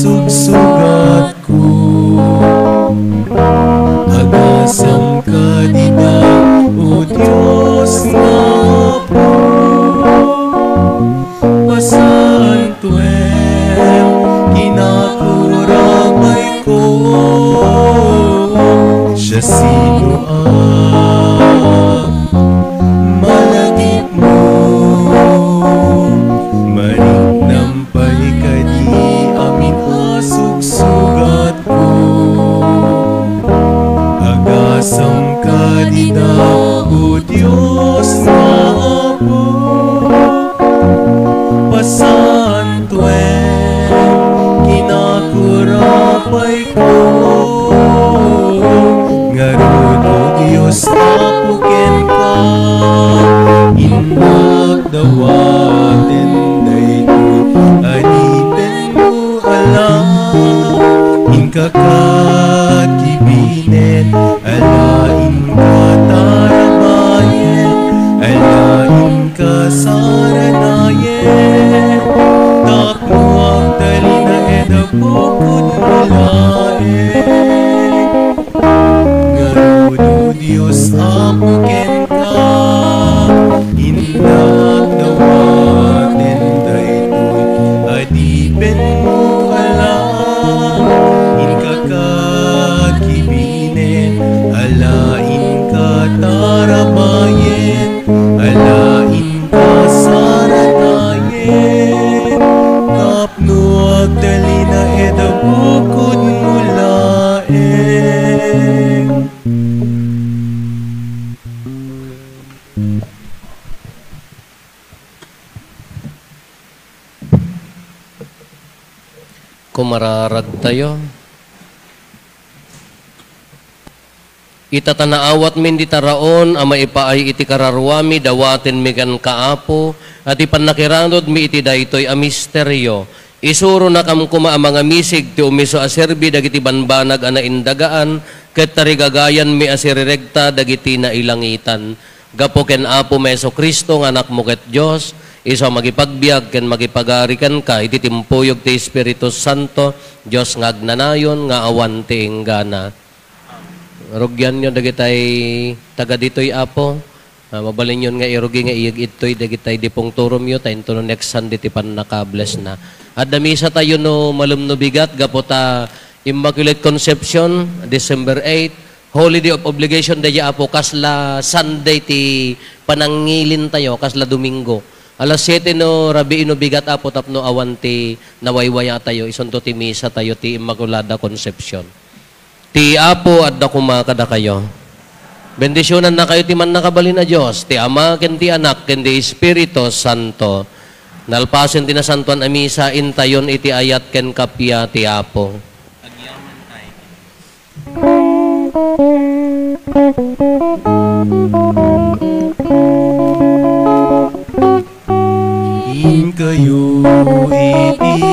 sugsugatko. Agasam ka dida, O Dios nga Apo. Pasantuem, kinakurapayko. Siasino a malagipmo? Mariknam pay kadi amin a sugsugatko. Agasam ka dida, O Dios nga Apo. Pasantuem, kinakurapayko. Ngarud, O Dios, Apo kenka, innak dawaten daytoy adipenmo a la. Inka ket kibinen a la, inka tarabayen a la, inka saranayen tapno agtalinaed a bukodmo laeng. Ngarud, O Dios, Apo kenka, innak dawaten daytoy adipenmo a la. Inka ket kibinen a la, inka tarabayen a la, inka saranayen tapno agtalinaed a bukodmo laeng. Kumararagtayo. Ita ta naawatmi dita raon a maipaay iti kararuami, dawatenmi kenka, Apo, a ti pannakiranudmi iti daytoy a misterio, isuronakam koma a mangamisig ti umiso a serbi dagiti banbanag a naindagaan ket tarigagayanmi a siriregta dagiti nailangitan. Gapu ken Apomi Jesu-Cristo nga Anakmo ket Dios, isu a mangipagbiag ken mangipagari kenka iti timpuyog ti Espiritu Santo, Dios nga agnanayon, nga awan ti inggana. Rugianyo dagitay taga ditoy, Apo. Ah, mabalinyon nga irugi nga iyeg-ittoy dagitay dipungturomyo, ta intono next Sunday ti pannaka-bless na. Adda misa tayo no malem no bigat, gapu ta Immaculate Conception, December eight, Holy Day of Obligation daydi, Apo, kasla Sunday ti panangngilin tayo, kasla Domingo. Alas siete no rabii no bigat, Apo, tapno awan ti nawaywaya tayo, isunto ti misa tayo ti Immaculada Concepcion. Ti Apo adda koma kadakayo. Bendisionannakayo ti mannakabalin a Dios, ti Ama, ken ti Anak, ken ti Espiritu Santo. Nalpasen ti nasantoan a misa, intayon iti ayat ken kappia ti Apo. Inkayo iti